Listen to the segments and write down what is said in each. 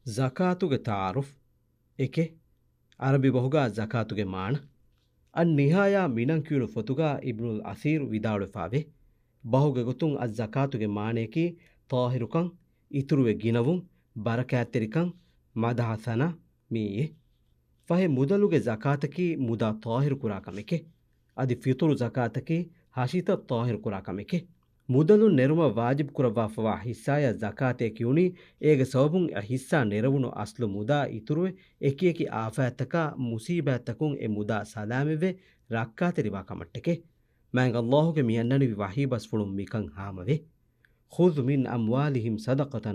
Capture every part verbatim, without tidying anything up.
ޒަކާތުގެ ތަޢާރުފް. އެކެއް، ޢަރަބި ބަހުގަ ޒަކާތުގެ މާނަ. އައްނިހާޔާ މިނަން ކިޔުނު ފޮތުގަ އިބްނުލް އަސީރު ވިދާޅުވެފާވޭ، ބަހުގެ ގޮތުން އައްޒަކާތުގެ މާނަޔަކީ ޠާހިރުކަން، އިތުރުވެ ގިނަވުން، ބަރަކާތްތެރިކަން، މަދަހަ ސަނާ މިއީ. ފަހެ، މުދަލުގެ ޒަކާތަކީ މުދާ ޠާހިރު ކުރާ ކަމެކޭ. އަދި ފިޠުރު ޒަކާތަކީ ހަށިތައް ޠާހިރު ކުރާ ކަމެކޭ. މުދަލުން ނެރުމަށް ވާޖިބު ކުރައްވާފަވާ ހިއްސާޔަށް ޒަކާތޭ ކިޔުނީ، އޭގެ ސަބަބުން އެ ހިއްސާ ނެރެވުނު އަސްލު މުދާ އިތުރުވެ، އެކިއެކި އާފާތްތަކާ، މުސީބާތްތަކުން އެ މުދާ ސަލާމަތްވެ، ރައްކާތެރިވާ ކަމަށްޓެކޭ. މާތް ﷲ ގެ މި އަންނަނިވި ވަޙީ ބަސްފުޅުން މިކަން ހާމަވޭ. خذ من أموالهم صدقة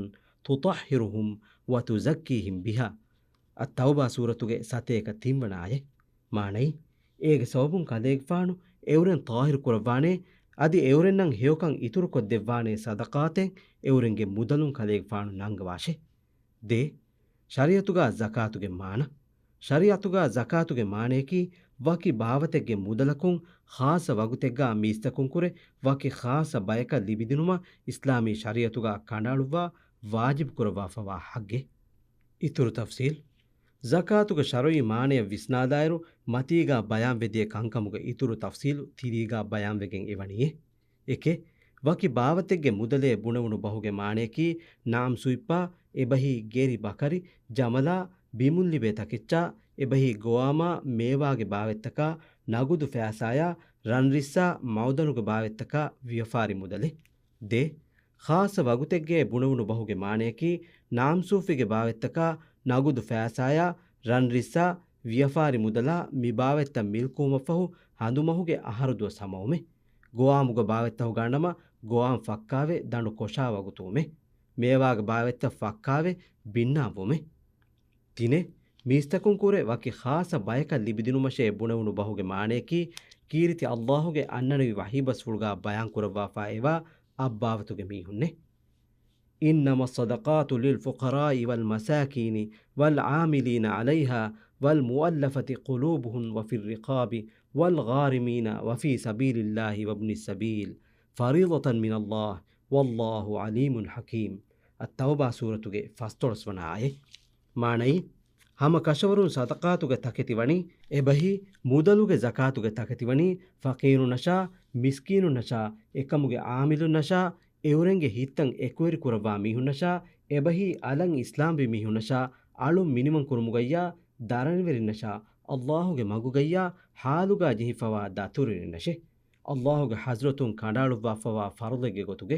تطهرهم وتزكيهم بها. އައްތައުބާ ސޫރަތުގެ ސަތޭކަ ތިންވަނަ އާޔަތް. މާނައީ، އޭގެ ސަބަބުން ކަލޭގެފާނު އެއުރެން ޠާހިރު ކުރައްވާނޭ، އަދި އެއުރެންނަށް ހެޔޮކަން އިތުރުކޮށްދެއްވާނޭ ޞަދަޤާތެއް އެއުރެންގެ މުދަލުން ކަލޭގެފާނު ނަންގަވާށޭ. ދޭ، ޝަރީޢަތުގަ ޒަކާތުގެ މާނަ. ޝަރީޢަތުގަ ޒަކާތުގެ މާނަޔަކީ، ވަކި ބާވަތެއްގެ މުދަލަކުން ޚާއްޞަ ވަގުތެއްގަ މީސްތަކުން ކުރެ، ވަކި ޚާއްޞަ ބަޔަކަށް ލިބިދިނުމަށް އިސްލާމީ ޝަރީޢަތުގަ ކަނޑައަޅުއްވާ ވާޖިބު ކުރައްވާފަވާ ޙައްޤެއް. އިތުރު ތަފްޞީލް. ޒަކާތުގެ ޝަރުޢީ މާނަޔަށް ވިސްނާލާއިރު، މަތީގަ ބަޔާންވެދިޔަ ކަންކަމުގެ އިތުރު ތަފްޞީލު ތިރީގަ ބަޔާންވެގެން އެވަނީ. އެކެއް، ވަކި ބާވަތެއްގެ މުދަލޭ ބުނެވުނު ބަހުގެ މާނަޔަކީ، ނާމްސުއްޕާ، އެބަހީ ގެރި ބަކަރި، ޖަމަލާ، ބިމުން ލިބޭ ތަކެއްޗާ، އެބަހީ ގޮވާމާ، މޭވާގެ ބާވަތްތަކާ، ނަގުދު ފައިސާޔާ، ރަންރިއްސާ، މައުދަނުގެ ބާވަތްތަކާ، ވިޔަފާރި މުދަލެއް. ދޭ، ޚާއްޞަ ވަގުތެއްގެ ބުނެވުނު ބަހުގެ މާނަޔަކީ، ނާމްސޫފީގެ ބާވަތްތަކާ، ނަގުދު ފައިސާޔާ، ރަންރިއްސާ، ވިޔަފާރި މުދަލާ، މި ބާވަތްތައް މިލްކުވުމަށްފަހު ހަނދުމަހުގެ އަހަރު ދުވަސް ހަމަވުމެއް. ގޮވާމުގެ ބާވަތްތައް ގާނަމަ، ގޮވާމް ފައްކާވެ، ދަނޑު ކޮށާ ވަގުތުވުމެއް. މޭވާގެ ބާވަތްތައް ފައްކާވެ، ބިންނާވުމެއް. ތިނެއް، މީސްތަކުން ކުރެ ވަކި ޚާއްޞަ ބަޔަކަށް ލިބިދިނުމަށޭ ބުނެވުނު ބަހުގެ މާނަޔަކީ، ކީރިތި ﷲ ގެ އަންނަނިވި ވަޙީ ބަސްފުޅުގަ ބަޔާން ކުރައްވާފަ އެވާ އަށް ބާވަތުގެ މީހުންނޭ. إنما الصدقات للفقراء والمساكين والعاملين عليها والمؤلفة قلوبهم وفي الرقاب والغارمين وفي سبيل الله وابن السبيل فريضة من الله والله عليم حكيم. އައްތައުބާ ސޫރަތުގެ ފަސްދޮޅަސް ވަނަ އާޔަތް. މާނައީ، ހަމަ ކަށަވަރުން ޞަދަޤާތުގެ ތަކެތި ވަނީ، އެބަހީ މުދަލުގެ ޒަކާތުގެ ތަކެތި ވަނީ، ފަޤީރުންނަށާ، މިސްކީނުންނަށާ، އެކަމުގެ ޢާމިލުންނަށާ، އެއުރެންގެ ހިތްތައް އެކުވެރި ކުރައްވާ މީހުންނަށާ، އެބަހީ އަލަށް އިސްލާމްވި މީހުންނަށާ، އަޅުން މިނިވަން ކުރުމުގައްޔާ، ދަރަނިވެރިންނަށާ، ﷲ ގެ މަގުގައްޔާ، ޙާލުގަ ޖެހިފަވާ ދަތުރުވެރިންނަށޭ. ﷲ ގެ ޙަޟްރަތުން ކަނޑައަޅުއްވާފަވާ ފަރުޟެއްގެ ގޮތުގެ.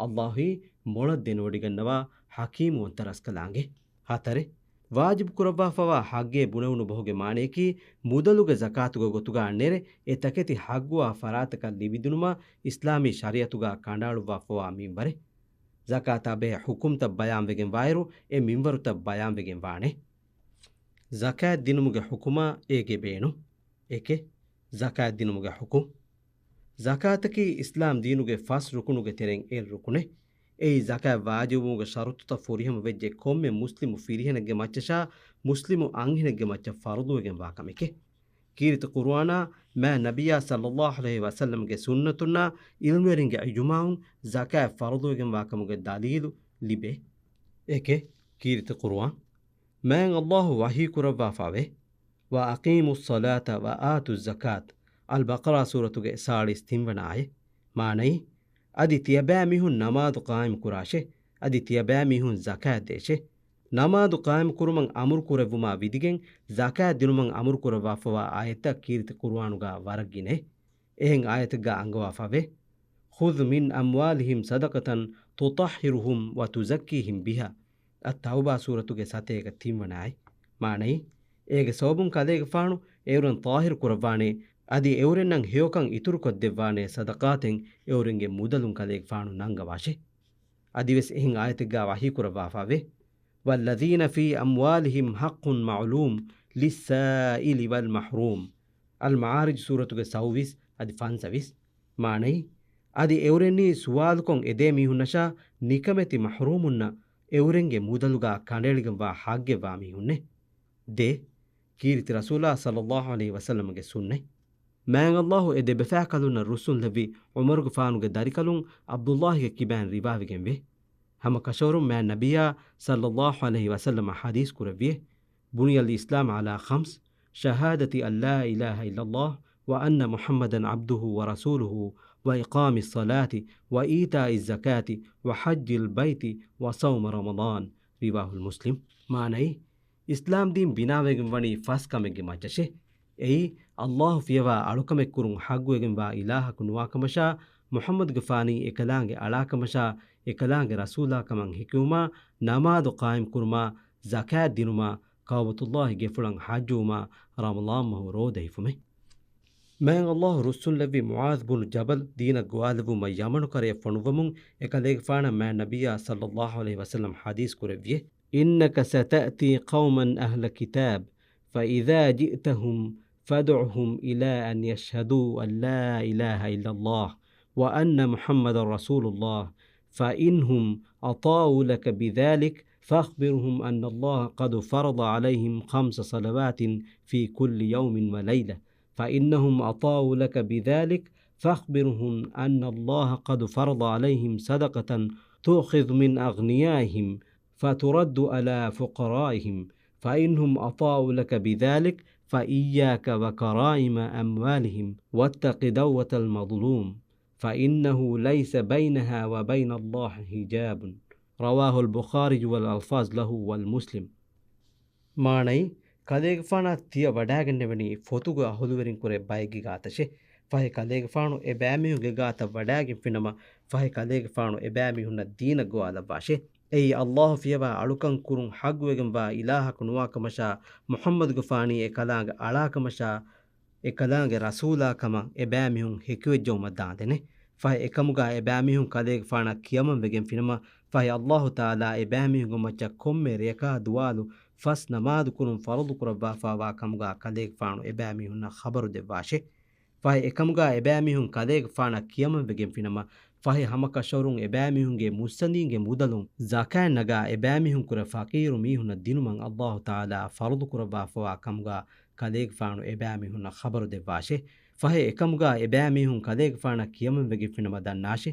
ﷲ އީ މޮޅަށް ދެނެވޮޑިގަންނަވާ ޙަކީމުވަންތަ ރަސްކަލާނގެ. ހަތަރެއް، ވާޖިބު ކުރައްވާފަވާ ޙައްޤޭ ބުނެވުނު ބަހުގެ މާނަޔަކީ، މުދަލުގެ ޒަކާތުގެ ގޮތުގަ ނެރެ، އެ ތަކެތި ޙައްޤުވާ ފަރާތަކަށް ލިބިދިނުމަށް އިސްލާމީ ޝަރީޢަތުގަ ކަނޑައަޅުއްވާފަވާ މިންވަރެއް. ޒަކާތާ ބެހޭ ޙުކުމްތައް ބަޔާންވެގެން ވާއިރު، އެ މިންވަރުތައް ބަޔާންވެގެން ވާނެ. ޒަކާތް ދިނުމުގެ ޙުކުމާ އޭގެ ބޭނުން. އެކެއް، ޒަކާތް ދިނުމުގެ ޙުކުމް. ޒަކާތަކީ އިސްލާމް ދީނުގެ ފަސް ރުކުނުގެ ތެރެއިން އެއް ރުކުނެއް. އެއީ ޒަކާތް ވާޖިބުވުމުގެ ޝަރުޠުތައް ފުރިހަމަ ވެއްޖެ ކޮންމެ މުސްލިމު ފިރިހެނެއްގެ މައްޗަށާ މުސްލިމު އަންހެނެއްގެ މައްޗަށް ފަރުޟުވެގެންވާ ކަމެކޭ. ކީރިތި ޤުރުއާނާ، މާތް ނަބިއްޔާ ޞައްލައްލާހު ޢަލައިހި ވަސައްލަމްގެ ސުންނަތުންނާ، ޢިލްމުވެރިންގެ އިޖުމާޢުން ޒަކާތް ފަރުޟުވެގެންވާ ކަމުގެ ދަލީލު ލިބޭ. އެކެއް، ކީރިތި ޤުރުއާން. މާތް ﷲ ވަޙީ ކުރައްވާފަވޭ، وأقيموا الصلاة وآتوا الزكاة. އަލްބަޤަރާ ސޫރަތުގެ ސާޅީސް ތިންވަނަ އާޔަތް. މާނައީ، އަދި ތިޔަބައިމީހުން ނަމާދު ޤާއިމް ކުރާށޭ، އަދި ތިޔަބައިމީހުން ޒަކާތް ދޭށޭ. ނަމާދު ޤާއިމް ކުރުމަށް އަމުރު ކުރެއްވުމާ ވިދިގެން، ޒަކާތް ދިނުމަށް އަމުރު ކުރައްވާފަވާ އާޔަތްތައް ކީރިތި ޤުރުއާނުގަ ވަރަށް ގިނައޭ. އެހެން އާޔަތެއްގަ އަންގަވާފަވޭ، خذ من أموالهم صدقة تطهرهم وتزكيهم بها. އައްތައުބާ ސޫރަތުގެ ސަތޭކަ ތިންވަނަ އާޔަތް. މާނައީ، އޭގެ ސަބަބުން ކަލޭގެފާނު އެއުރެން ޠާހިރު ކުރައްވާނޭ، އަދި އެއުރެންނަށް ހެޔޮކަން އިތުރުކޮށްދެއްވާނޭ ޞަދަޤާތެއް އެއުރެންގެ މުދަލުން ކަލޭގެފާނު ނަންގަވާށޭ. އަދިވެސް އެހެން އާޔަތެއްގަ ވަޙީ ކުރައްވާފަވޭ، والذين في أموالهم حق معلوم للسائل والمحروم. އަލްމަޢާރިޖު ސޫރަތުގެ ސައުވީސް އަދި ފަންސަވީސް. މާނައީ، އަދި އެއުރެންނީ ސުވާލުކޮށް އެދޭ މީހުންނަށާ ނިކަމެތި މަޙްރޫމުންނަށް އެއުރެންގެ މުދަލުގަ ކަނޑައެޅިގެންވާ ޙައްޤެއްވާ މީހުންނޭ. ދޭ، ކީރިތި ރަސޫލާ ޞައްލައްލާހު ޢަލައިހި ވަސައްލަމަގެ ސުންނަތް. މާތް ﷲ އެ ދެބަފާކަލުންނަށް ރުއްސުންލެއްވި ޢުމަރުގެފާނުގެ ދަރިކަލުން ޢަބްދުﷲގެ ކިބައިން ރިވާވެގެންވޭ. ހަމަ ކަށަވަރުން މާތް ނަބިއްޔާ ޞައްލައްލާހު ޢަލައިހި ވަސައްލަމަ ޙަދީޘް ކުރެއްވިއޭ، بني الإسلام على خمس، شهادة أن لا إله إلا الله وأن محمدا عبده ورسوله وإقام الصلاة وإيتاء الزكاة وحج البيت وصوم رمضان. رواه مسلم. މާނައީ، އިސްލާމް ދީން ބިނާވެގެން ވަނީ ފަސް ކަމެއްގެ މައްޗަށޭ. އެއީ، އައްލާހު ފިޔަވާ އަޅުކަމެއް ކުރުން ޙައްޤުވެގެންވާ އިލާހަކު ނުވާކަމަށާ، މުޙައްމަދުގެފާނީ އެކަލާނގެ އަޅާކަމަށާ، އެކަލާނގެ ރަސޫލާ ކަމަށް ހެކިވުމާ، ނަމާދު ޤާއިމް ކުރުމާ، ޒަކާތް ދިނުމާ، ކަޢުބަތުއްލާހި ގެފުޅަށް ޙައްޖުވުމާ، ރަމަޟާން މަހު ރޯދަ ހިފުމޭ. މާތް އައްލާހު ރުއްސުންލެއްވި މުޢާޛް ބުނު ޖަބަލް ދީނަށް ގޮވާލެއްވުމަށް ޔަމަނު ކަރަޔަށް ފޮނުއްވަމުން، އެކަލޭގެފާނަށް މާތް ނަބިއްޔާ ޞައްލައްލާހު ޢަލައިހި ވަސައްލަމަ ޙަދީޘް ކުރެއްވިއޭ، إنك ستأتي قوما أهل كتاب، فإذا جئتهم فادعهم إلى أن يشهدوا أن لا إله إلا الله وأن محمدا رسول الله، فإنهم أطاعوا لك بذلك فأخبرهم أن الله قد فرض عليهم خمس صلوات في كل يوم وليلة، فإنهم أطاعوا لك بذلك فأخبرهم أن الله قد فرض عليهم صدقة تؤخذ من أغنيائهم فترد على فقرائهم، فإنهم أطاعوا لك بذلك فإياك وكرائم أموالهم واتق دعوة المظلوم، فإنه ليس بينها وبين الله حجاب. رواه البخاري والألفاظ له ولمسلم. މާނައީ، ކަލޭގެފާނާ ތިޔަ ވަޑާގެންނެވެނީ ފޮތުގެ އަހުލުވެރިންކުރެ ބައެއްގެ ގާތަށޭ. ފަހެ ކަލޭގެފާނު އެބައިމީހުންގެ ގާތަށް ވަޑާގެންފިނަމަ، ފަހެ ކަލޭގެފާނު އެބައިމީހުންނަށް ދީނަށް ގޮވާލައްވާށޭ. އެއީ، އައްލާހު ފިޔަވާ އަޅުކަން ކުރުން ޙައްޤުވެގެންވާ އިލާހަކު ނުވާކަމަށާ، މުޙައްމަދުގެފާނީ އެކަލާނގެ އަޅާކަމަށާ، އެކަލާނގެ ރަސޫލާ ކަމަށް އެބައިމީހުން ހެކިވެއްޖައުމަށް ދާންދެނޭ. ފަހެ އެކަމުގާ އެބައިމީހުން ކަލޭގެފާނަށް ކިޔަމަންވެގެންފިނަމަ، ފަހެ އައްލާހު ތަޢާލާ އެބައިމީހުންގެ މައްޗަށް ކޮންމެ ރެޔަކާ ދުވާލު ފަސް ނަމާދު ކުރުން ފަރުޟު ކުރައްވާފައިވާ ކަމުގާ ކަލޭގެފާނު އެބައިމީހުންނަށް ޚަބަރު ދެއްވާށޭ. ފަހެ އެކަމުގާ އެބައިމީހުން ކަލޭގެފާނަށް ކިޔަމަންވެގެންފިނަމަ، ފަހެ ހަމަކަށަވަރުން އެބައިމީހުންގެ މުއްސަނދީންގެ މުދަލުން ޒަކާތް ނަގާ އެބައިމީހުންކުރެ ފަޤީރު މީހުންނަށް ދިނުމަށް އައްލާހު ތަޢާލާ ފަރުޟު ކުރައްވާފައިވާ ކަމުގާ ކަލޭގެފާނު އެބައިމީހުންނަށް ޚަބަރު ދެއްވާށޭ. ފަހެ އެކަމުގާ އެބައިމީހުން ކަލޭގެފާނަށް ކިޔަމަންވެގެންފިނަމަ ދަންނާށޭ.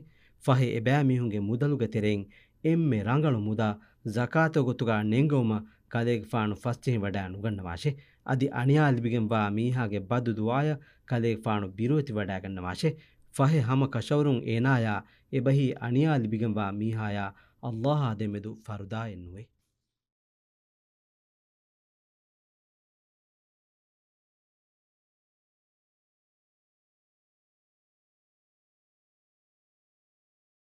ފަހެ އެބައިމީހުންގެ މުދަލުގެ ތެރެއިން އެންމެ ރަނގަޅު މުދާ ޒަކާތުގެ ގޮތުގާ ނެންގަވުމަށް ކަލޭގެފާނު ފަސްޖެހިވަޑާ ނުގަންނަވާށޭ. އަދި އަނިޔާ ލިބިގެންވާ މީހާގެ ބައްދު ދުޢާއަށް ކަލޭގެފާނު ބިރުވެތިވަޑާގަންނަވާށޭ. ފަހެ ހަމަ ކަށަވަރުން އޭނާޔާ އެބަހީ އަނިޔާ ލިބިގެންވާ މީހާޔާ އައްލާހާ ދެމެދު ފަރުދާއެއް ނުވޭ.